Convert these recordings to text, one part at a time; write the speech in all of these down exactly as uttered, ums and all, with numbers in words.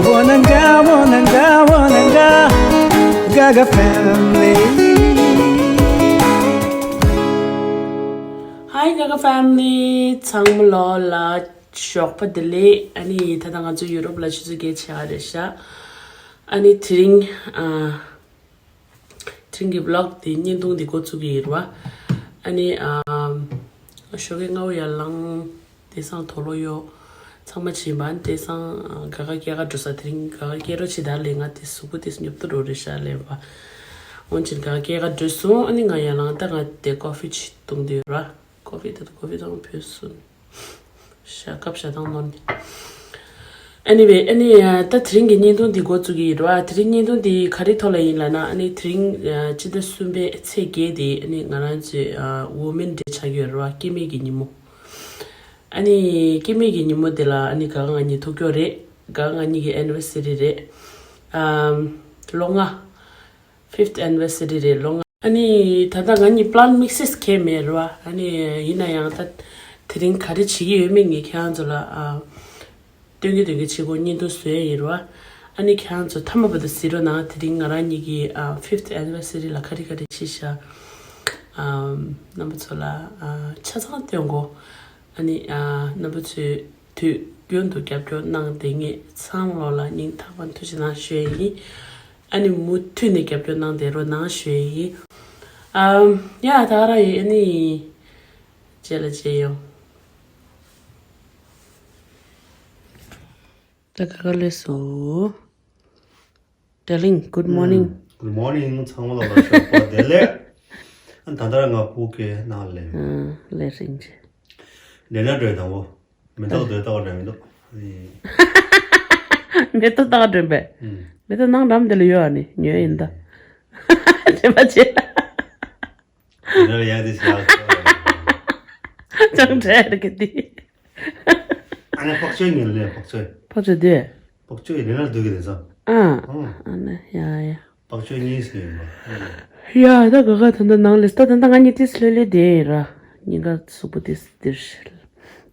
Wananga, wananga, wananga, Gaga family. Hi Gaga family. ཚང་མ་ལོ་ལ་ཞོགས་པ་བདེ་ལེགས། ཨ་ནི་ད་ལྟ་ང་ཚོ་ཡུ་རོབ་ལ་ཆུ་ཚོད་བརྒྱད་ཆགས་རེད་ཤག་ཨ་ནི་དེ་རིང་ཨ། དེ་རིང་གི་བི་ལོག་དེ་བརྙན་ཐུང་དེ་འགོ་བཙུགས་ཀྱི་ཡིན་རེད་བ། ཨ་ནི་ཨམ། ཞོགས་ཀས་སྔ་པོ་ཡར་ལངས། དེང་སང་དུག་ལོག་གཡོག་ཚང་མ་བྱས་པ། དེང་སང་ཨ། ག་ག་སྐྱེལ་ག་འགྲོ་ས། དེ་རིང་ག་ག་སྐྱེལ་རོགས་བྱེད་ད་ལས། ང་དེ་གཟུགས་པོ་དེ་ཉོབ་ཏོ་འགྲོ་རེད་ཤག་ལས་པ། འོན་ཀྱང་ག་ག་སྐྱེལ་ག་འགྲོ་སོང་། ཨ་ནི་ང་ཡར་ལངས། ད་ང་དེ་ཀོ་ཧྥི་ཅིག་བཏུང་བསྡད་ཡོད་ར། ཀོ་ཧྥི་དེ་ད་ཀོ་ཧྥི་ཚང་མ་བུད་སོང་། ཞག་སྐབས་ཞག་དང་ནོར་ནས། Anyway, ཨ་ནི་ད་དེ་རིང་གི་བརྙན་ཐུང་འདི་འགོ་བཙུགས་ཀྱི་ཡིན་རེད་བ། དེ་རིང་བརྙན་ཐུང་འདི་ག་རེ་ཐོག་ལ་ཡིན་ལབ་ན། ཨ་ནི་དེ་རིང་ཨ། སྤྱི་ཟླ་གསུམ་པའི་ཚེས་བརྒྱད་དེ་ཨ་ནི་ང་རང་ཚོའི་ཨ། Women Day ཆགས་ཀྱི་ཡོད་རེད་བ། སྐྱེས་དམན་གྱི་ཉིན་མོ། ཨ་ནི་སྐྱེས་དམན་གྱི་ཉིན་མོ་དེ་ལ་ཨ་ནི་ག་ག་ང་གཉིས་ཐུག་ཀྱོག་རེད། ག་ག་ང་གཉིས་ཀྱི་anniversary རེད། ཨམ། ལོ་ལྔ། Fifth anniversary རེད་ལོ་ལྔ། ཨ་ནི་ད་ལྟ་ང་གཉིས་པི་ལན་དམིགས་བསལ་གང་ཡང་མེད་རེད་བ། ཨ་ནི་ཡིན་ན་ཡང་ད་དེ་རིང་ག་རེ་བྱེད་ཀྱི་ཡོད་མེད་ངས་ཁྱེད་རང་ཚོ་ལ་ཨ། སྟོན་གྱི་སྟོན་གྱི་བྱེད་སྒོ་བརྙན་ཐུང་བཟོ་ཡ་ཡིན་རེད་བ། ཨ་ནི་ཁྱེད་རང་ཚོ་མཐའ་མ་བར་དུ་གཟིགས་རོགས་གནང་། དེ་རིང་ང་རང་གཉིས་ཀྱི་ཨ། Fifth anniversary ལ་ག་རེ་ག་རེ་བྱས་ཤག་ཨམ། རྣམ་པ་ཚོ་ལ་ཨ། ཆ་ཚང་སྟོན་གོ། ཨ་ནི་ཨ། རྣམ་པ་ཚོས་དུས་རྒྱུན་དུ་རྒྱབ་སྐྱོར་གནང་བསྡད་མཁན་ཚང་མ་ལོ་ལ་སྙིང་ཐག་པ་ནས་ཐུགས་རྗེ་གནང་ཞུ་ཡ་ཡིན། ཨ་ནི་མུ་མཐུད་ནས་རྒྱབ་སྐྱོར་གནང་བསྡད་རོགས་གནང་ཞུ་ཡ་ཡིན། ཨམ། ཡ་ད་ག་རང་ཡིན། ཨ་ནི་རྗེས་ལ་མཇལ་ཡོང་། ད་ག་ག་སླེབས་སོང་། Darling, good morning. Good morning. ཚང་མ་ལ་ལ་ཞོགས་པ་བདེ་ལེགས། ཨ་ད་ལྟ་ང་སྤུ་གུའི་ནང་ལ་སླེབས། ཨ་ལས་རིང་ཆེ། ལས་ན་འགྲོ་དང་པོ། མེ་ཏོག་འདོད་ལྟ་བ་འདྲ་མི་འདུག་མེ་ཏོག་ལྟ་བ་འདྲ་པས། ཨུམ། མེ་ཏོག་ནང་འགྲམ་དེ་ལ་ཡོད་ཨ་ནི་ཉོས་ཡིན་ད། བྱེད་པ་བྱེད། འདི་ལ་ཡག་དེ་ཞག་ཅང་འདྲ་རེད་གི་འདི། ཨ་ནི་ཕག་ཆོས་ཉིན་ལས་ཕག་ཆོས། ཕག་ཆོས་དེ། ཕག་ཆོས་ཡིན་ན་འདུག་གི་རེད་ས། ཨ། ཨ་ནི་ཡ་ཡ། ཕག་ཆོས་གཉིས་ཟིན་ཡིན་པ། ཡ་ད་ག་ག་ད་ད་ནང་ལས་ད་ད་ད་ང་གཉིས་ཏིས་ལེ་ལེ་དེ་ར། ཉིན་ག་གཟུགས་པོ་ཏིས་དིར་ཤིལ།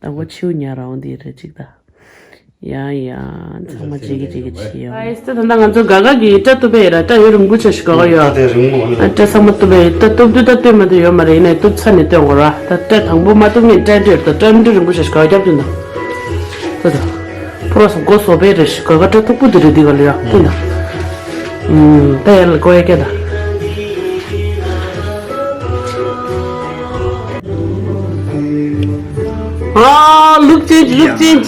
དང་པོ་ཆེའུ་ཉ་རང་དེ་རེད་ཅིག་ད། ཡ་ཡ། ཚང་མ་བརྗེ་གི་བརྗེ་གི་བྱེད་ཡོང་། ཨ་ད་ད་ང་ཚོ་ག་ག་གི་སྐྲ་གཏུབ་པ་ཡིན་ར། སྐྲ་ཡོད་རིང་པོ་ཆ་ཞིག་ག་ག་ཡོད། ཨ་སྐྲ་ཚང་མ་གཏུབ་པ་ཡིན། ད་གཏུབ་དུས་ད་གཏུབ་མ་གཏུབ་ཡོད་མ་རེད། ཡིན་ནའི་གཏུབ་ཚར་ནས་སྟོན་དགོས་ར། ད་སྐྲ་དང་པོ་མ་གཏུབ་ངས་སྐྲ་འདྲེ་ད་སྐྲ་འདྲེ་རིང་པོ་ཆ་ཞིག་ག་ག་རྒྱབ་དུས་ད། ད་ད། ཕོ་རོག་སོ་མགོ་སོ་པའི་རེ་ཞིག་ག་ག་སྐྲ་མཐུག་པོ་དེ་རེད་འདི་ག་ལ་ཡ་ཁུ་ན། ད་ཡར་ལ་ཀོ་ཡ་ཀྱ་ད། ཨ་look change, look change.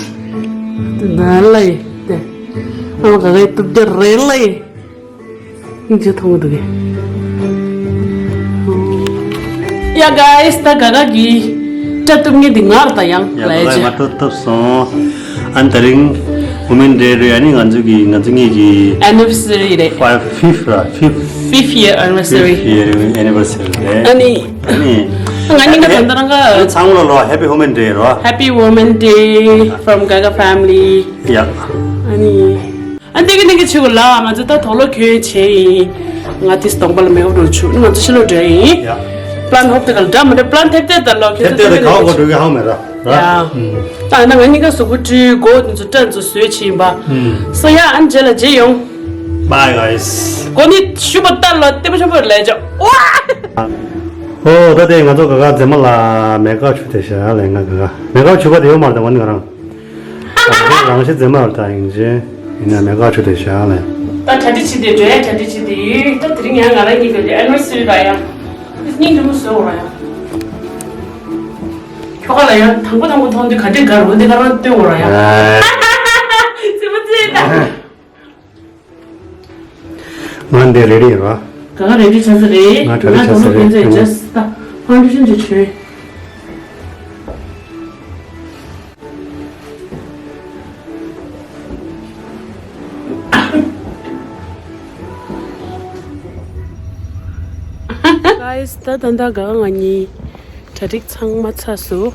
ད་ལ་ཡི་དེ། ཨ་ག་གའི་གཏུབ་རྒྱུ་རེད་ལ་ཡི། ཡིན་ཅི་མཐོང་གི་འདུག་གས། ཡ་guys, ད་ག་ག་གི་སྐྲ་གཏུབ་མཁན་འདི་ང་རེད་ད་ཡང་ཡ་ལ་ཡ་ད་ཅི། ང་ཏོ་གཏུབ་སོང་། ཨ་ནི་དེ་རིང་Women Day རེད། ཨ་ནི་ང་ཚོ་གི་ང་ཚོ་གཉིས་ཀྱི་anniversary རེད། Five, fifth ར། Fifth, fifth year anniversary. Fifth year anniversary རེད། ཨ་ནི། ཨ་ནི། ང་གཉིས་ཀ་ད་ལྟ་རང་ག་ཨ་ནི་ཚང་མ་ལ་ལོ་Happy Women Day རོ། Happy Women Day from Gaga family. ཡ། ཨ་ནི། ཨ་འདི་གི་འདི་གི་ཆུ་གུ་ལ་ང་ཚོ་ད་དོག་ལོ་ཁྱོད་བྱས་ཡིན། ང་ཏིས་སྟོང་པ་ལ་མེ་འོབ་རུ་ཆུ་ང་ཚོ་ཕྱི་ལོ་འདྲ་ཡིན། ཡ། པི་ལན་ཧོབ་ཏེ་ག་ལ་འདྲ་མི་འདྲ་པི་ལན་ཐེབས་ཐེབས་ད་ལོ་ཁྱོད་ཐེབས་ཐེབས་ད་ག་བ་གོ་འགྲོ་གི་ཧང་མེད་ར། ཡ། ད་ན་ང་གཉིས་ཀ་གཟུགས་པོ་བཀྲུས་གོ་འདི་ཚོ་སྐྲ་འཛུ་བཟོས་ཕྱིན་པ། སོ་ཡ་ཨ་ནི་རྗེས་ལ་མཇལ་ཡོང་། Bye guys. གོ་ནི་ཞུ་བ་ལྟར་ལ་ལྟད་མོ་ཆེན་པོ་ལས་ཅོ། ཨོ་ད་དེ་ང་ཚོ་ག་ག་མཛེས་མ་ལ་མེ་ཀ་ཆུ་དེ་ཤ་ལས་ང་ག་ག་མེ་ཀ་ཆུ་ག་དེ་ཡོད་མ་རེད་ང་ནི་ང་རང་། རང་ཤི་རྫས་མ་ད་ཡིན་ཅེ། ཡིན་ན་མེ་ཀ་ཆུ་དེ་ཤ་ལེ། ད་གྲ་སྒྲིག་བྱེད་དེ་འགྲོ་ཡ་གྲ་སྒྲིག་བྱེད་དེ་ཡོད། ད་དེ་རིང་ཡང་ང་རང་གཉིས་ཀྱི་anniversary ར་ཡ། སྙིང་རྗེ་མོ་བཟོ་འོ་ར་ཡ། ཁྱོ་ག་ལ་ཡ་དང་པོ་དང་པོ་མཐོང་དུས་ག་འདྲས་དགའ་རུང་དེ་ག་རང་སྟོན་འོ་ར་ཡ། ཙི་མོ་ཙི་ད། ང་འདི་རེ་རེ་ར། ག་ག་རེ་རེ་ཆ་ས་རེད། ང་གྲ་རེ་ཆ་ས་རེད། Just ད་foundation ཅིག་བྱོས། Guys, ད་ད་ད་ག་ང་གཉིས་གྲ་སྒྲིག་ཚང་མ་ཚར་སོང་།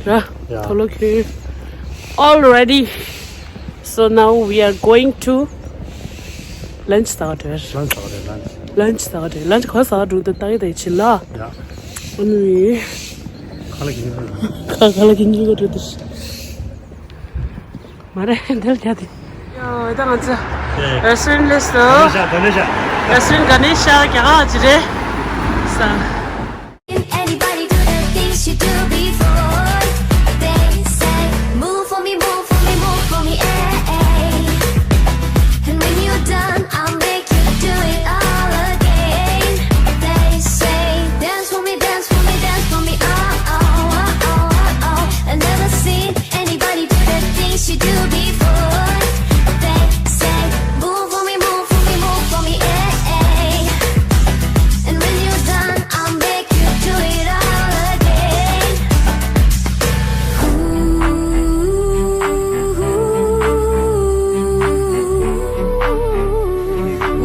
ར། ཡ། དོ་ལོ་ཁྱོད། All ready. So now we are going to lunch ཟ་ག་འགྲོ། Lunch ཟ་ག་འགྲོ། Lunch ཟ་ག་འགྲོ། Lunch ག་ཟ་ག་འགྲོ་འདི་ལྟ་ཡི་ད་ཡི་ཕྱིན་ལ། ཡ། ཨ་ནི། ཁ་ལ་གིན་འགྲོ། ཁ་ཁ་ལ་གིན་འགྲོ་ག་འགྲོ་འདི། མ་རེད་འདིར་རྒྱ་དེ། ཨོ། ད་ང་ཚོ་རེ་སི་ཊོ་རན་ཊི་སླེབས་སོང་། ག་ནེ་ཤ། ག་ནེ་ཤ། རེ་སི་ཊོ་རན་ཊི་ག་ནེ་ཤ་ག་ག་ཅི་རེད་ས། Anybody do the things you do before. They say, "Move for me, move for me, move for me, eh, eh." And when you're done, I'll make you do it all again. They say, "Dance for me, dance for me, dance for me, oh, oh, oh, oh, oh." I've never seen anybody do the things you do before. They say, "Move for me, move for me, move for me, eh, eh." And when you're done, I'll make you do it all again. Ooh,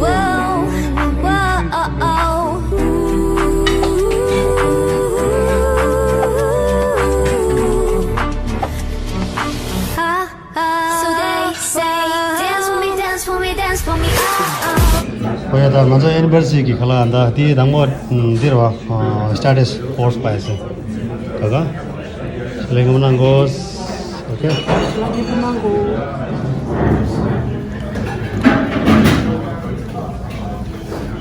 whoa, whoa, oh, oh. Ah. So they say, "Dance for me, dance for me, dance for me, oh, oh." ཨོ་ཡ། ད་ང་ཚོ་ཨེ་ནི་བར་སི་ཊི་གི་ཁ་ལག་ད་དེ་དང་པོ་འདིར་བ་སི་ཊ་ཊི་སི་ཀོར་སི་པ་ཡ་སི་ག་ག་ལེགས་ངོ་གནང་གོ། ཨོ་ཁེ།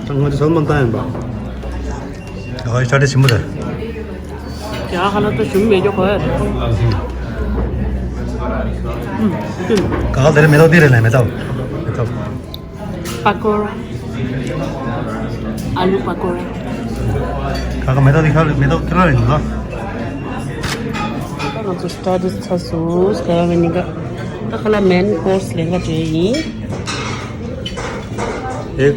ད་ང་ཚོ་ཚང་མ་བཏང་ཡིན་པ། ཨོ་ཡ། ཆ་དེ་ཞིམ་པོ་རེད། རྒྱ་གར་ལ་ཏོ་ཞུམ་མེད་ཀྱོ་གོ་ཡ་རེད། ཨུམ། ག་ག་དེ་རེད། མེ་ཏོག་འདི་རེད་ལ། མེ་ཏོག་མེ་ཏོག་པ་ཀོ་ར། ཨ་ལུ་པ་ཀོ་ར། ག་ག་མེ་ཏོག་འདི་ཁ་མེ་ཏོག་ཁྱེར་ར་ཡིན་ལ། ད་ང་ཚོ་སི་ཊ་ཊི་སི་ཚར་སོང་། ག་ག་གཉིས་ཀ་ད་ཁ་ལག་མེན་ཀོར་སི་ལེན་ག་འགྲོ་ཡ་ཡིན། ཨེག།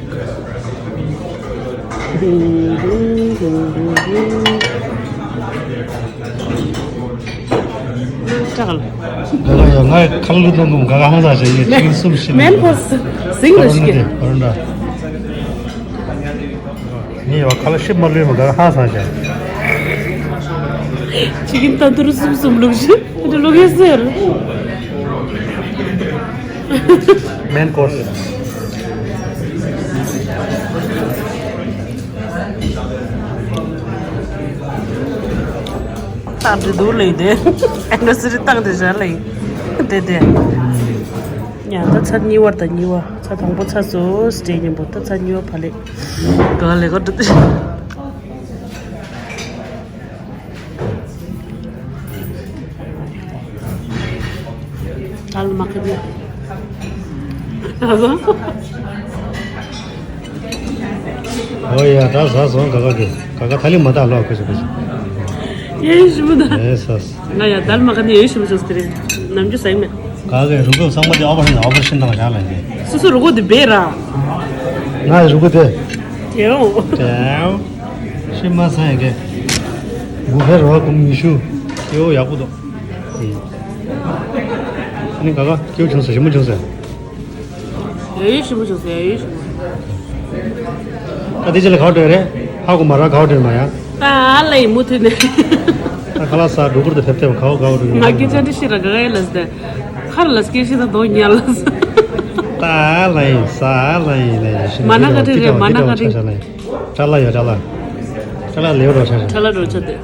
ཀྲག་ལ། ག་ག་ཡ། ང་ཁ་ལུ་གཏོང་གོམ་ག་ག་ཧང་ས་བྱས་ཡོད། ཅིག་གསུམ་ཤི་མེན་ཕོ་སིང་ལ་ཤི་གེ། འདྲ། ངས་ཡ་ཁ་ལ་ཤི་མ་ལུས་མ་ག་ག་ཧང་ས་བྱས། ཅི་གིན་ད་དུར་གསུམ་གསུམ་ལུག་ཤི་འདྲ་ལུག་ཡོད་ཟེར། མེན་ཀོར་སི། ཏང་དེ་དུ་ལེ་དེ། ཨེ་ནོ་སི་རི་ཏང་དེ་བཞག་ལེ། དེ་དེ། ཡ་ད་ཚར་གཉིས་པ་དང་གཉིས་པ། ཚར་དང་པོ་ཚར་སོང་སི་ཊེ་ཉིན་པོ། ད་ཚར་གཉིས་པ་ཕ་ལེ། ག་ལེ་ག་འགྲོ་དེ། དལ་མ་ཁ་ཉེ། ཨ་ཟོ། ཨོ་ཡ། ད་ཟ་སོང་། ག་ག་གི་ག་ག་ཐ་ལི་མ་ད་ལོ་ཁོ་ཤི་ཁོ་ཤི། ཡེ་ཞི་མོ་ད། ཨེ་ཟ་ཟ། ང་ཡ་དལ་མ་ཁ་ཉེ་ཡེ་ཞི་མོ་ཅོས་ཏེ་རེད། ནམ་རྒྱུན་ཟ་ཡི་མེད། ག་ག་གི་རུ་གུ་ཚང་མ་དེ་ཨོ་པ་རེ་ཤན་ཨོ་པ་རེ་ཤན་དང་བཞག་ལ་ཡིན། སོ་སོ་རུ་གུ་དེ་བེ་ར། ང་ཡི་རུ་གུ་དེ། དེའོ། དེའོ། ཤི་མ་ཚང་ཡ་གི། གུ་ཧེ་རོ་ཀུམ་ཉི་ཤུ། ཡོ་ཡག་པོ་འདུག་ཨ་ནི་ག་ག་སྐྱིད་པོ་བྱུང་སོང་། ཞིམ་པོ་བྱུང་སོང་། ཡ་ཡོ་ཞིམ་པོ་བྱུང་སོང་། ཡ་ཡོ་ཞིམ་པོ། ད་དེ་རྗེས་ལ་ག་བ་འགྲོ་ཡ་རེད། ཧ་གོ་མ་ར་ག་བ་འགྲོ་ཡ་མ་ཡ། ད་ལ་ཡི་མུ་མཐུད་ནས། ད་ཁ་ལག་ཟ་འགྲོ་ཁུར་དུ་ཕེབས་ཐེབས་ག་བ་ག་བ་འགྲོ་ཡ། ང་གི་ཅ་འདྲི་ཤི་ར་ག་ག་ཡ་ལ་ཟེར། ཁར་ལ་སྐྱེ་ཤི་ད་དོ་ཉལ་ལ་ཟེར། ད་ལ་ཡི་ཟ་ལ་ཡི་ལ་ཡི་ཤི་མ་ན་ག་རི་རེད། མ་ན་ག་རི། ཏྲ་ལ་ཡོད། ཏྲ་ལ། ཏྲ་ལ་ལེའུ་རོ་ཆ་ཆ། ཏྲ་ལ་རོ་ཆ་དེ།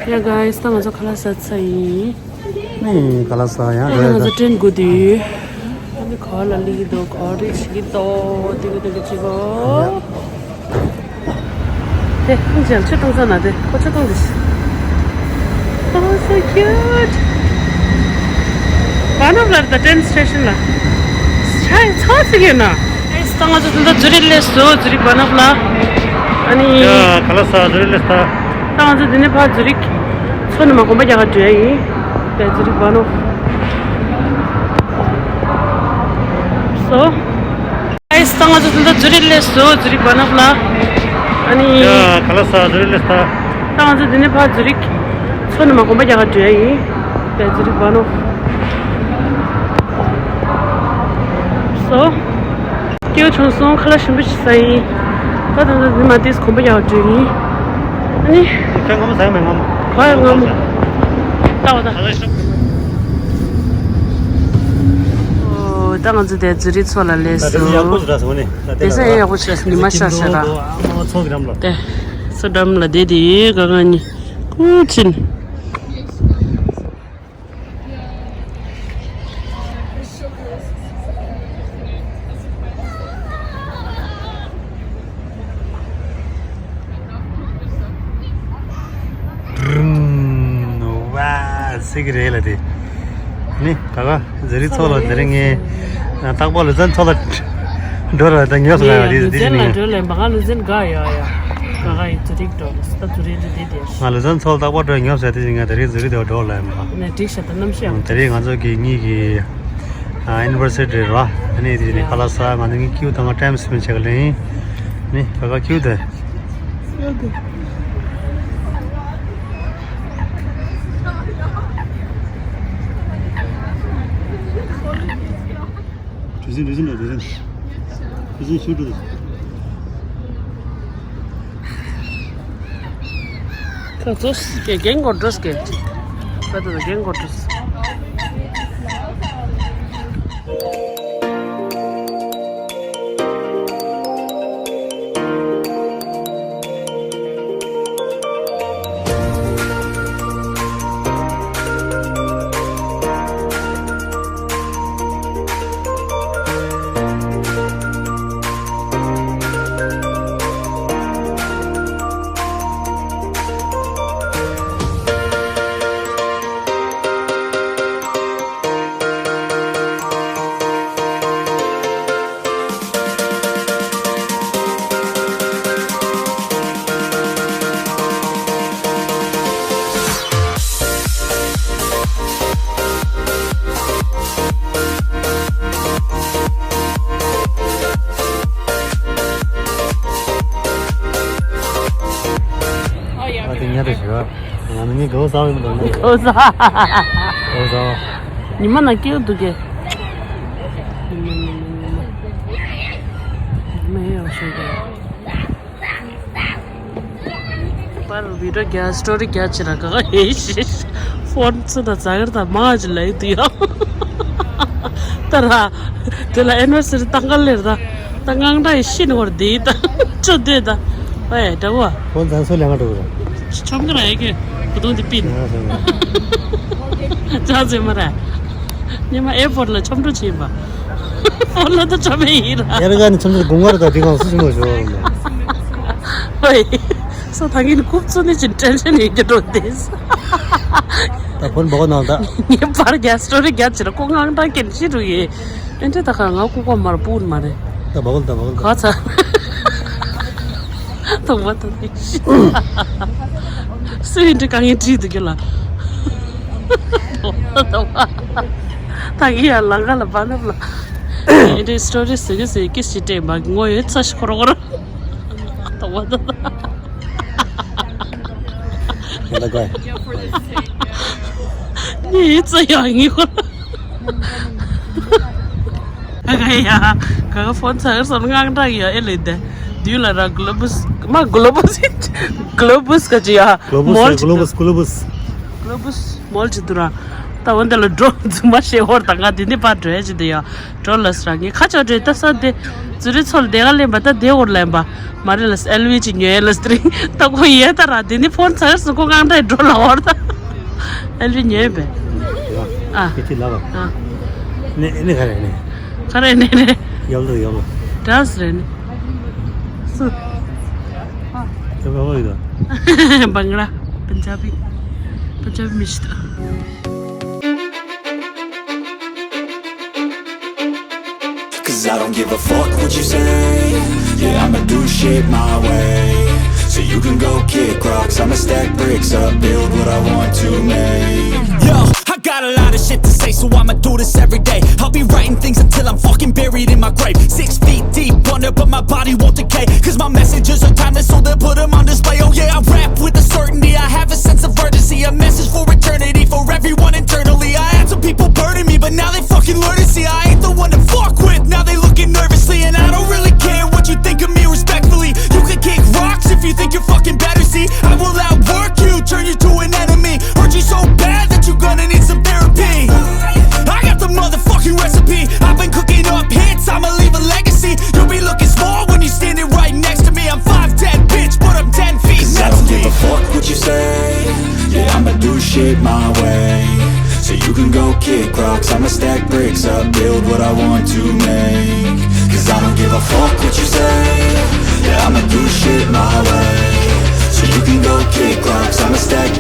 ཡ་གཱ་ཡིས། ད་ང་ཚོ་ཁ་ལག་ཟ་ཚར་ཡིན། ནི་ཁ་ལག་ཟ་ཡང་ཨ་ནི་ང་ཚོ་ཏྲེན་སྒུག་དུས། ཨ་ནི་ག་ལ་ལི་གི་འདུག་ག་རེ་བྱེད་ཀྱི་འདུག་དེ་གི་དེ་གི་བྱེད་གོ། དེ་ཁོང་ཅག་ཆུ་གཏོང་ས་ན་དེ་ཁོ་ཆུ་གཏོང་དེ། Oh, so cute. བ་ནོབ་ལ་ད་ཏྲེན་སི་ཊེ་ཤན་ལ། ཆ་ཚ་ཚིག་ཡོད་ན། ཨེ་ད་ང་ཚོ་དེ་འདྲ་ཛུ་རིག་སླེབས་སོང་། ཛུ་རིག་བ་ནོབ་ལ། ཨ་ནི། ཡ་ག་ལ་ས་ཛུ་རིག་སླེབས་ད། ད་ང་ཚོ་འདི་ནས་ཕར་ཛུ་རིག་མཚོ་ནས་མར་གོམ་པ་རྒྱག་ག་འགྲོ་ཡ་ཡིན། དེ་ཛུ་རིག་བ་ནོབ་སོ། ཨེ་ད་ང་ཚོ་དེ་འདྲ་ཛུ་རིག་སླེབས་སོང་། ཛུ་རིག་བ་ནོབ་ལ། ཨ་ནི། ཡ་ག་ལ་ས་ཛུ་རིག་སླེབས་ད། ད་ང་ཚོ་འདི་ནས་ཕར་ཛུ་རིག་མཚོ་ནས་མར་གོམ་པ་རྒྱག་ག་འགྲོ་ཡ་ཡིན། དེ་ཛུ་རིག་བ་ནོབ་སོ། སྐྱིད་པོ་བྱུང་སོང་། ཁ་ལག་ཞིམ་པོ་ཞིག་ཟ་ཡིན། ད་ད་ད་འདི་མ་ཏིས་གོམ་པ་རྒྱག་འགྲོ་ཡིན། ཨ་ནི། ཁྱོད་ངོ་མ་ཟ་ཡ་མེད། ངོ་མ་ག་ཡ་ངོ་མ། ལྟ་བ་ད། ཨོ་ད་ང་ཚོ་དེ་ཛུ་རིག་མཚོ་ལ་སླེབས་ད་དེ་ཚོ་ཡག་པོ་སོང་། ཞིག་ར་སོང་ནི་ད་དེ་ལ་ས་ཡ་ཡག་པོ་ཞིག་ར་ཉི་མ་ཤར་ཤར་ར། མཚོ་གི་འགྲམ་ལ། དེ་མཚོ་འགྲམ་ལ་བསྡད་དེ་ག་ག་ནི་ཀུ་ཅིན། ཟེར་གྱི་རེད་ལ་དེ། ནི་ད་ག་ཟེ་རི་ཚོ་ལ་དེ་རིང་ངས་རྟག་པར་ལུ་ཛན་ཚོ་ལ་འགྲོ་ར་ད་ཉོ་སོང་ཡ་དེ་དེ་ལུ་ཛན་ལ་འགྲོ་ལ་མ་ག་ལུ་ཛན་ག་ཡ་ཡ་ག་ག་ཡི་ཙུ་རིག་འགྲོ་ལ་ད་ཙུ་རིག་འདི་དེ་དེ་ང་ལུ་ཛན་ཚོ་ལ་རྟག་པར་འགྲོ་ཉོ་སོང་ཡ་དེ་ང་དེ་རིང་ཟེ་རི་དེ་འགྲོ་ལ་ཡ་མ་ནས་འགྲིག་ཤ་ད་གནམ་གཤིས་ཡང་དེ་རིང་ང་ཚོ་གི་གཉིས་ཀྱི་ཨ་ཨེ་ནི་བར་སི་ཊི་རེད་ར། ཨ་ནི་དེ་ནི་ཁ་ལག་ཟ་ང་ཚོ་གི་ཀིའུ་དང་ང་ཊའིམ་སི་པེན་ཌི་བྱེད་ག་ལེན་ནི་ག་ག་ཀིའུ་དེ། ཁ་ཚོ་སྐད་རྒན་གོ་འགྲོ་སྐད། ཁ་ཚོ་རྒན་གོ་འགྲོ། ཨ་དེ་ཉལ་དུ་ཞུ། ང་ནི་ངའི་གོ་ས་ཡིན་པ་དང་། གོ་ས། གོ་ས། ཉི་མ་ན་སྐྱེལ་འདུག་གས། ཉི་མ་ཉི་མ་ཉི་མ། ཉི་མ་ཧེ་ཡོང་ཤོད་གས། པར་བི་ཌི་ཡོ་རྒྱག་སི་ཊོ་རི་རྒྱག་ཅི་ར་ག་ག་ཧེ་ཤེ། ཕོན་ཚུ་ད་ཛ་གར་ད་མ་ཅི་ལ་ཡི་དུ་ཡ། ད་ར། དེ་ལ་ཨེ་ནི་བར་སི་རི་ཏང་ག་ལེར་ད། ད་དངངས་སྐྲག་ཡི་ཤི་ནི་བར་དེ་ད། ཅོ་དེ་ད། ཨེ་ད་གོ། ཕོན་ཚན་སོ་ལེ་ང་འགྲོ་གི་ར། ཆོམ་གི་ར་ཡི་གེ། བུ་དོང་དེ་པིན། ཅག་ཟེ་མ་ར། ཉི་མ་ཨེ་པོར་ལ་ཆོམ་འགྲོ་ཆེན་པ། ཨོ་ལ་ད་ཆོ་མེ་ཡིན་ར། ཡར་ག་ནི་ཆོམ་ཆོམ་དགུང་ངར་དང་དེ་གང་སུ་ཆུང་བ་ཞོ་ར་མ། ཧོꯏ། སོ་ད་གིན་ཁུབ་ཚོ་ནི་ཅིན་ཊེན་ཤན་ཡོད་རྒྱུ་འགྲོ་དེ། ད་ཕོན་བགོ་གནང་ད། ངས་པར་རྒྱག་སི་ཊོ་རི་རྒྱག་ཅི་ར་ཁོ་དངངས་སྐྲག་གིན་ཤི་རུ་ཡེ། ཨེ་འདྲ་ད་ག་ང་ཁུག་པ་མར་པུར་མ་རེད། ད་བགོ་ད་བགོ་ད། ག་ཚ། དང་བ་དང་ནི་ཤི། སུ་ཡིན་འདྲ་ག་ངས་བྲིས་འདུག་གི་ལ། ད་གི་ཡ་ལང་ཀ་ལ་བ་ནབ་ལ། ཨེ་འདྲའི་སི་ཊོ་རི་ཟེར་གི་ཟེར་གི་ཞིག་སྤྲད་མ་གི་ངོ་ཡོད་ཚ་ཞིག་ཁོ་ར་ཁོ་ར། དང་བ་དང་། ཡ་ད་ག་ཡ། ངའི་ཡིད་ཚ་ཡ་ངའི་ཁོ་ར། ག་ག་ཡ། ག་ག་ཕོན་ཚ་གར་སོང་དངངས་སྐྲག་ཡ་ཨེ་ལེ་དེ། དུས་ལ་ར་གོ་ལོ་བུས། མ་གོ་ལོ་བུས། གོ་ལོ་བུས་ག་ཅི་ཡ། གོ་ལོ་བུས་མོལ་ཅི་གོ་ལོ་བུས་གོ་ལོ་བུས། གོ་ལོ་བུས་མོལ་ཅི་དུ་ར། ད་འོན་ཏེ་ལ་འགྲོ་རྫུན་མ་ཤེས་ཧོར་དང་ང་དེ་ནི་པར་འགྲོ་ཡ་ཅི་དེ་ཡ། འགྲོ་ལ་སི་ར་ངས་ཁ་ཆོ་འགྲོ་ད་ས་དེ། ཙུ་རི་ཚོལ་དེ་ག་ལེན་པ་ད་དེ་འོར་ལེན་པ། མ་རེད་ལ་ཨེལ་ཝི་ཅི་ཉོས་ལ་སི་ཏི་རིང་ད་ཁོ་ཡས་ད་ར་དེ་ནི་ཕོན་ཚ་གར་སོང་ཁོ་དངངས་སྐྲག་འགྲོ་ལ་འོར་ད། ཨེལ་ཝི་ཉོས་པས། ཨ། ཁྱེད་ཅི་ལབ་པ། ཨ། ནི་ནི་ག་རེ་ནི། ག་རེ་ནི་ནི། ཡོབ་ལ་ཡོབ་ལ། ཌ་རེད་ནི། སུ། ཡོབ་ལ་ཡོབ་ལ། བང་ལ། པན་ཇ་བི། པན་ཇ་བི་མི་ཤི་ད། Cause I don't give a fuck what you say. Yeah, I'ma do shit my way. So you can go kick rocks, I'ma stack bricks up, build what I want to make. Yo, I got a lot of shit to say, so I'ma do this every day. I'll be writing things until I'm fucking buried in my grave. Six feet deep under, but my body won't decay. Cause my messages are timeless, so they'll put 'em on display. Oh yeah, I rap with a certainty. I have a sense of urgency, a message for eternity, for everyone internally. I had some people burning me, but now they fucking learn to see I ain't the one to fuck with. Now they looking nervously, and I don't really care what you think of me, respectfully. You can kick rocks if you think you're fucking better. See, I will outwork you, turn you to an enemy. Hurt you so bad that you're gonna need some therapy. I got the motherfucking recipe. I've been cooking up hits, I'ma leave a legacy. You'll be looking small when you're standing right next to me. I'm five ten, bitch, but I'm ten feet. Cause I don't give a fuck what you say. Yeah, I'ma do shit my way. So you can go kick rocks, I'ma stack bricks up, build what I want to make. Cause I don't give a fuck what you say. Yeah, I'ma do shit my way. So you can go kick rocks, I'ma stack.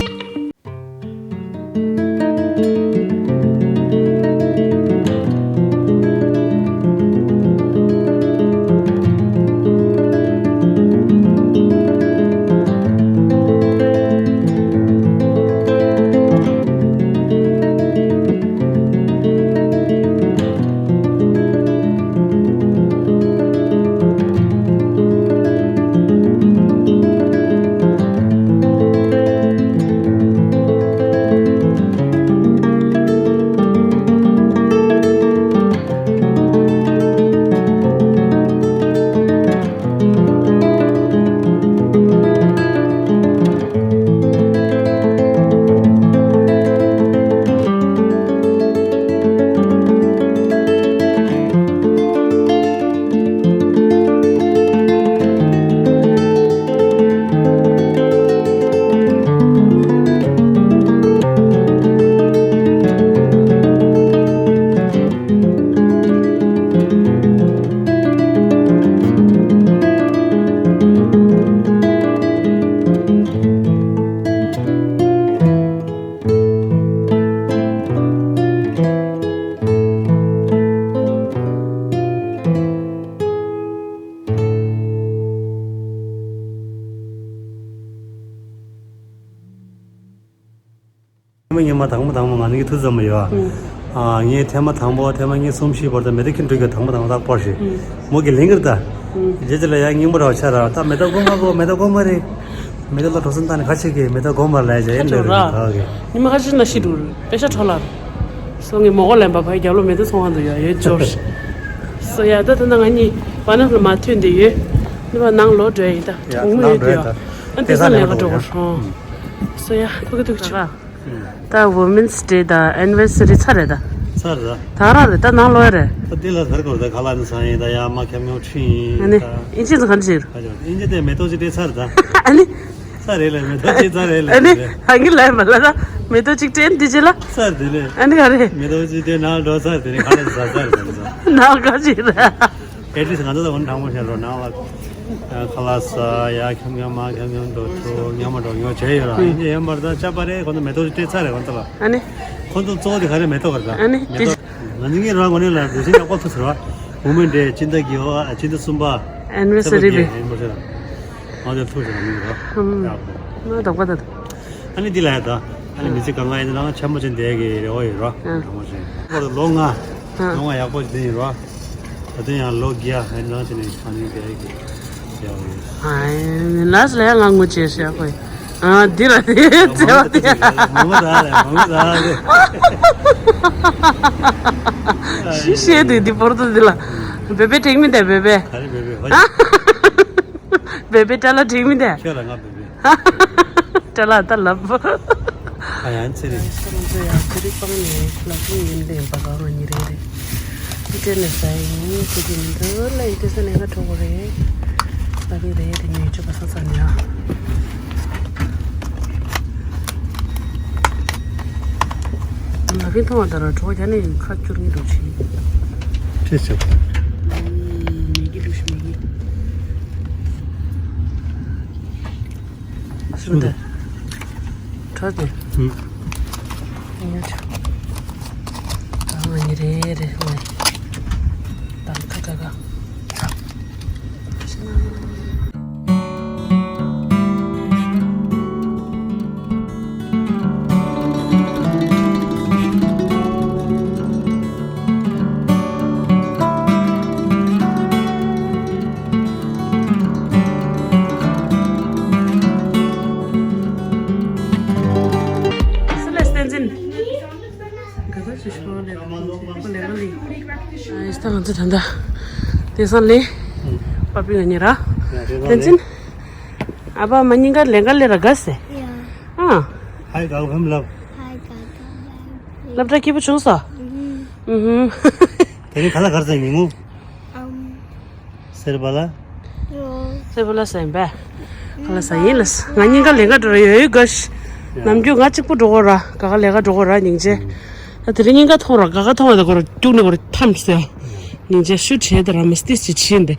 དང་པོ་དང་པོ་ང་གཉིས་ཐུག་ཙམ་ཡོད། ཨ། ངས་ཐེངས་མ་དང་པོ་ཐེངས་མ་གཉིས་གསུམ་བཞི་བར་དུ་མེ་ཏོག་ཁྱེར་འགྲོ་གི། དང་པོ་དང་པོ་ད་པར་ཞིག་མོ་གི་ལེན་གི་རེད་ད། རྗེས་ཅིག་ལ་ཡང་རྙིང་པ་རང་ཆགས་ར། ད་མེ་ཏོག་དགོས་མ་དགོས། མེ་ཏོག་དགོས་མ་རེད། མེ་ཏོག་ལ་འགྲོ་སོང་བཏང་ནས་ཁ་ཕྱེ་གི། མེ་ཏོག་དགོས་མ་རེད་ལབ་བྱས་ཡིན་ལབ་རེད་ད་གི། ཉི་མ་ཁ་ཤས་ན་ཤི་འགྲོ་རེད། པེ་ཤ་འཕྲོ་ལ་རེད། སོ་ངས་མོ་གོ་ལེན་པ་ཕ་གི་རྒྱབ་ལོགས་མེ་ཏོག་ཚོང་ཁང་དུ་ཡོད་ཡོད་འབྱོར། སོ་ཡ་ད་ད་ང་གཉིས་བ་ནག་ལ་མ་ཐོན་དེ་ཡོད། ནི་བ་ནང་ལོག་འགྲོ་ཡིན་ད། ཡ་གྲོགས་མོ་ནང་ཡོད་དེ་འགྲོ་ཡ། ཡ་ད་དེ་ས་ལེན་ག་འགྲོ་གོ་ཧྲོང་། སོ་ཡ་ཕ་གི་ཐུག་ཆོག་ད་Women's Day དང་Anniversary ཚར་རེད་ད། ཚར་རེད་ད། ད་རང་རེད་ད། ནང་ལོག་ཡ་རེད། ད་འདི་ལ་ཟེར་དགོས་རེད་ད། ཁ་ལག་ནི་ཚང་ཡིན་ད། ཡ་མ་ཁྱམ་ཉོ་ཁྲི་ཡིན་ཨ་ནི་ད། ཨིན་ཇི་ཚོ་ག་འདྲ་ཟེར། ཨ་ཅོ་ཨིན་ཇི་དེ་མེ་ཏོག་ཅིག་སྤྲད་ཚར་རེད་ད། ཨ་ནི། ཚར་རེད་ལ་མེ་ཏོག་ཅིག་ཚར་རེད་ལ། ཨ་ནི་ཨ་ནི་ལ་མ་ལ་ད་མེ་ཏོག་ཅིག་སྤྲད་འདི་ཅི་ལ། ཚར་དེ་ལས། ཨ་ནི་ག་རེད། མེ་ཏོག་ཅིག་སྤྲད་ནང་འགྲོ་ཚར་དེ་ནས་ཁ་ལག་ཟ་ཚར་དེ་ཚར། ནང་ག་ཅིག་རེད། ཨེ་ཊི་ལིསཊ་ང་ཚོ་ལ་འོན་དྲང་མོ་བཤད་རོགས་ནང་ལ། ཁ་ལག་ཟ་ཡ་ཁྱམ་ཁྱམ་མ་ཁྱམ་ཁྱམ་འགྲོ་ཐུ་ཉམས་མ་འགྲོ་ཉོ་བྱས་ཡོད་ར། ཡིན་གྱི་ཡོད་མ་རེད་ད། ཅ་པ་རེད། ཁོ་ཚོ་མེ་ཏོག་ཅིག་སྤྲད་ཚར་རེད་ཁོ་ཚོ་ལ། ཨ་ནི། ཁོ་ཚོ་གཙོ་བོ་དེ་ག་རེ་མེ་ཏོག་ག་རེད་ད། ཨ་ནི་མེ་ཏོག་ང་ཚོ་ངའི་རང་ངོས་ནས་ལ་འདུག་སེ་ཡག་པོ་ཐུག་ཟེར་བ། Women's Day སྤྱི་ཟླ་བརྒྱད་པ་སྤྱི་ཟླ་གསུམ་པ། Anniversary ཚེས་པ་བརྒྱད་རེད། Anniversary ང་ཚོ་ཐུག་ཟེར་བ་མི་འདུག་ར། ཡག་པོ། ང་དོག་པ་ད། ཨ་ནི་འདི་ལ་ཡ་ད། ཨ་ནི་མི་ཚེ་གང་ག་ཡིན་ན་ཆེན་པོ་ཅན་དེ་གི་རེ་བ་ཡོད་ར། ཨ། གང་མ་ཆེན། ཁོ་ལོ་ལྔ། ཨ། ལོ་ལྔ་ཡག་པོ་ཅིག་དེ་ཡིན་ར། ད་དུང་ཡང་ལོ་བརྒྱ་ཡིན་ན་ཅི་ནས་ཁང་ནི་དེ་གི་རེ་བ་ཡོད། ཨ་ནི་ལ་སི་ལ་ཡ་ང་ངུ་ཅེས་ཤེས་ཁོས། ཨ་འདི་ལ་དེ་བརྩེ་བ་དེ། མང་པོ་ད་ལ་མང་པོ་ད་ལ། ཤི་ཤེས་དེ་འདི་པོར་ཏོ་འདི་ལ། བེ་བེ་དྲེག་མི་དེ་བེ་བེ། ག་རེ་བེ་བེ་ཧོ། བེ་བེ་ཏྲ་ལ་དྲེག་མི་དེ། ཁྱོད་ལ་ང་བེ་བེ། ཏྲ་ལ་ད་ལབ། ཨ་ཡང་ཚེ་རིང་། ཁོ་རང་ཚོ་ཡང་ཚེ་རིང་སྤང་ནས་ལག་ཁྱིམ་ཡིན་ལེན་པ་གང་ང་ཉི་རེ་རེ། ཏྲེ་ནས་ས་ཡིན་ཁོ་ཀྱི་མི་འདུག་ལ་ཡི་ཏེ་ས་ནས་ང་གྲོགས་པོ་རེད། ལ་ལི་རེད་དེ་ཉོས་ཆོག་པ་ས་ས་ནས་ཨ། ལ་ཕན་མཐོང་བ་ལྟར་གྲོགས་རྒྱ་ནས་ཁ་སྐྱུར་ངེས་འདུག་ཆེ། ཁྲེས་ཆག་མེ་གི་འདུག་ཤི་མེ་གི། སུ་དེ། ཁྲ་དེ། ཨུ། ཡ་ཆ། ཨ་ང་ཉི་རེ་རེ་ང་། དང་ཁ་ཁ་ཁ། སུ་ལས་བསྟན་འཛིན། ག་ཚོད་ཅིག་ཤོར་ལས་ཁོ་ལས་ཀ་ལས། ཨ་ཡིས་ད་ང་ཚོ་ད་ལྟ་དེང་སང་ལས་པ་པི་ང་གཉིས་ར། བསྟན་འཛིན། ཨ་ཕ་མ་གཉིས་ཀ་ལས་ཀ་ལས་ར་དགའ་སེ། ཡ། ཨ། Hi, welcome, love. Hi, welcome. སློབ་གྲྭ་སྐྱིད་པོ་བྱུང་སོང་། ཨུ་ཧུམ། དེ་རིང་ཁ་ལག་ག་རེ་ཟ་ཡིན་ངུ། ཨམ། སེར་པ་ལ། ཡོ། སེར་པ་ལ་ཟ་ཡིན་པས། ཁ་ལག་ཟ་ཡིན་ལ། ང་གཉིས་ཀ་ལས་ཀ་འགྲོ་ར་ཡོད་ཡོད་ག་ཤི། ནམ་རྒྱུན་ང་གཅིག་པུ་འགྲོ་གོ་ར་ག་ག་ལས་ཀ་འགྲོ་གོ་ར་སྙིང་རྗེ། ད་དེ་རིང་གཉིས་ཀ་མཐོང་ར་ག་ག་མཐོང་བ་ད་གོ་ར་སྐྱུག་ནས་གོ་ར་ཐམས་ཟེར། སྙིང་རྗེ་ཤུ་བྱས་ད་ར་མི་སྟིས་ཅི་བྱིན་ཏེ།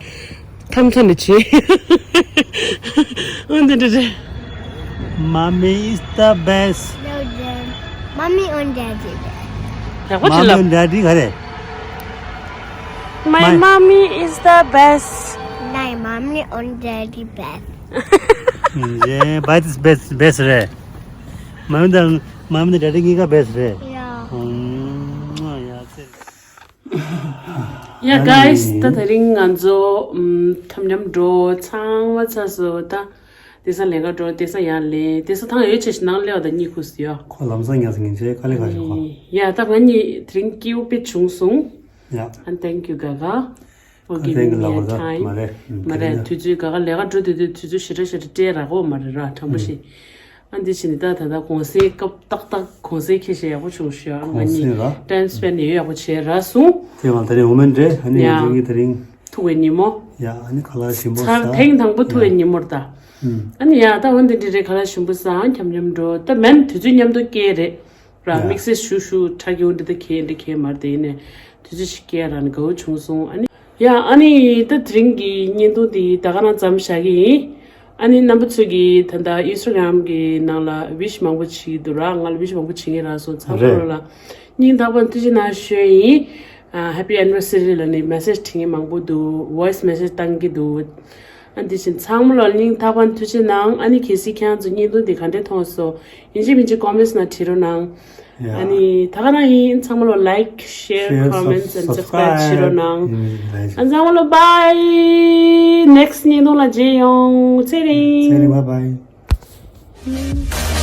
ཐམ་ཐོ་ནི་ཆེ། འོན་ཏེ་འདྲ་འདྲ། Mommy is the best. No, then. Mommy and Daddy best. ཡག་པོ་ཅི་ལབ། Mommy and Daddy ག་རེ། My mommy is the best. My mommy and Daddy best. Yeah, but it's best, best རེད། Mommy དང་Mommy དང་Daddy གཉིས་ཀ་best རེད། Yeah. ཡ་ཚེ། ཡ་guys ད་དེ་རིང་ང་ཚོ་ཨམ་འཁྱམ་འཁྱམ་འགྲོ་ཚང་མ་ཚར་སོང་ད། དེང་སང་ལས་ཀ་འགྲོ་དེང་སང་ཡར་ལེན་དེང་སང་ཐང་ཡོད་ཆེ་ཞིག་ནང་སླེབས་པ་ད་གཉིད་ཁུག་སོང་ཡ། ཁོ་ལམ་སང་ཉལ་སོང་། ཉིན་ཆེ་དཀའ་ལས་ཁག་ཞིག་ཁོ། ཡ་ད་ང་གཉིས་དེ་རིང་སྐྱིད་པོ་དཔེ་བྱུང་སོང་། ཡ། And thank you Gaga for giving me a time. མ་རེད་མ་རེད་དུས་ཚོད་Gaga ལས་ཀ་འགྲོ་དུས་དུས་ཚོད་ཞེ་དྲག་ཞེ་དྲག་སྤྲད་ར་གོ་མ་རེད་ར་དྲང་པོ་ཞིག་ཨ་འདི་ཕྱིན་ནས་ད་ད་ལྟ་གུང་སེང་སྐབས་ཏག་ཏག་གུང་སེང་ཁྱེད་ཞེ་ཡག་པོ་བྱུང་ཤག་ཨ་ང་གཉིས་time spend ཡོད་ཡག་པོ་བྱས་ར་སོང་། དེ་བང་ད་རེས་འོ་མན་རེད། ཨ་ནི་ང་ཚོ་གཉིས་དེ་རིང་ཐུག་པའི་ཉིན་མོ། ཡ་ཨ་ནི་ཁ་ལག་ཞིམ་པོ་ཚར་ཟ། ཐེངས་དང་པོ་ཐུག་པའི་ཉིན་མོ་རེད་ད། ཨ་ནི་ཡ་ད་འོ་འདི་འདྲ་རེད་ཁ་ལག་ཞིམ་པོ་ཟ་འཁྱམ་འཁྱམ་འགྲོ་ད་མན་དུས་ཚོད་མཉམ་དུ་སྐྱེལ་རེད། ར་དམིགས་བསལ་ཞུ་ཞུ་ཁྲ་རྒྱུ་འདི་ད་ཁྱེད་འདི་ཁྱེད་མར་དེ་ནས་དུས་ཚོད་ཞིག་སྐྱེལ་ར་ནི་དགའ་བོ་བྱུང་སོང་ཨ་ནི། ཡ་ཨ་ནི་ད་དེ་རིང་གི་བརྙན་ཐུང་འདི་ད་ག་རང་མཚམས་བཞག་གི་ཡིན། ཨ་ནི་རྣམ་པ་ཚོས་ཀྱི་ད་ལྟ་Instagram གི་ནང་ལ་wish མང་པོ་བྱེད་ཀྱི་འདུག་ར། ང་ལ་wish མང་པོ་བྱེད་ཀྱི་ར་སོང་ཚང་མ་རེད། ལ་སྙིང་ཐག་པ་ཐུགས་རྗེ་གནང་ཞུ་ཡིན། ཨ་Happy Anniversary ལ་ནི་message བྲིས་མཁན་མང་པོ་འདུག voice message བཏང་གི་འདུག་ཨ་འདི་བཞིན་ཚང་མ་ལ་སྙིང་ཐག་པ་ནས་ཐུགས་རྗེ་གནང་། ཨ་ནི་གལ་སྲིད་ཁྱེད་རང་ཚོ་བརྙན་ཐུང་འདི་ག་འདྲས་མཐོང་སོང་། ཡིན་གཅིག་མིན་གཅིག་ཀོ་མེན་ཊི་ནང་བྲིས་རོགས་གནང་། ཡ། ཨ་ནི་ད་ག་རང་ཡིན། ཚང་མ་ལ་ལའིཀ་ཤེར་ཤེར་ཀོ་མེན་ཊི་ཨེན་སབ་སི་ཀ་རའིབ་བྱེད་རོགས་གནང་། ཨ་ཚང་མ་ལ་བྷའི། ནེག་སི་ཊི་བརྙན་ཐུང་ལ་མཇལ་ཡོང་། ཚེ་རིང་། ཚེ་རིང་། བྷའི་བྷའི།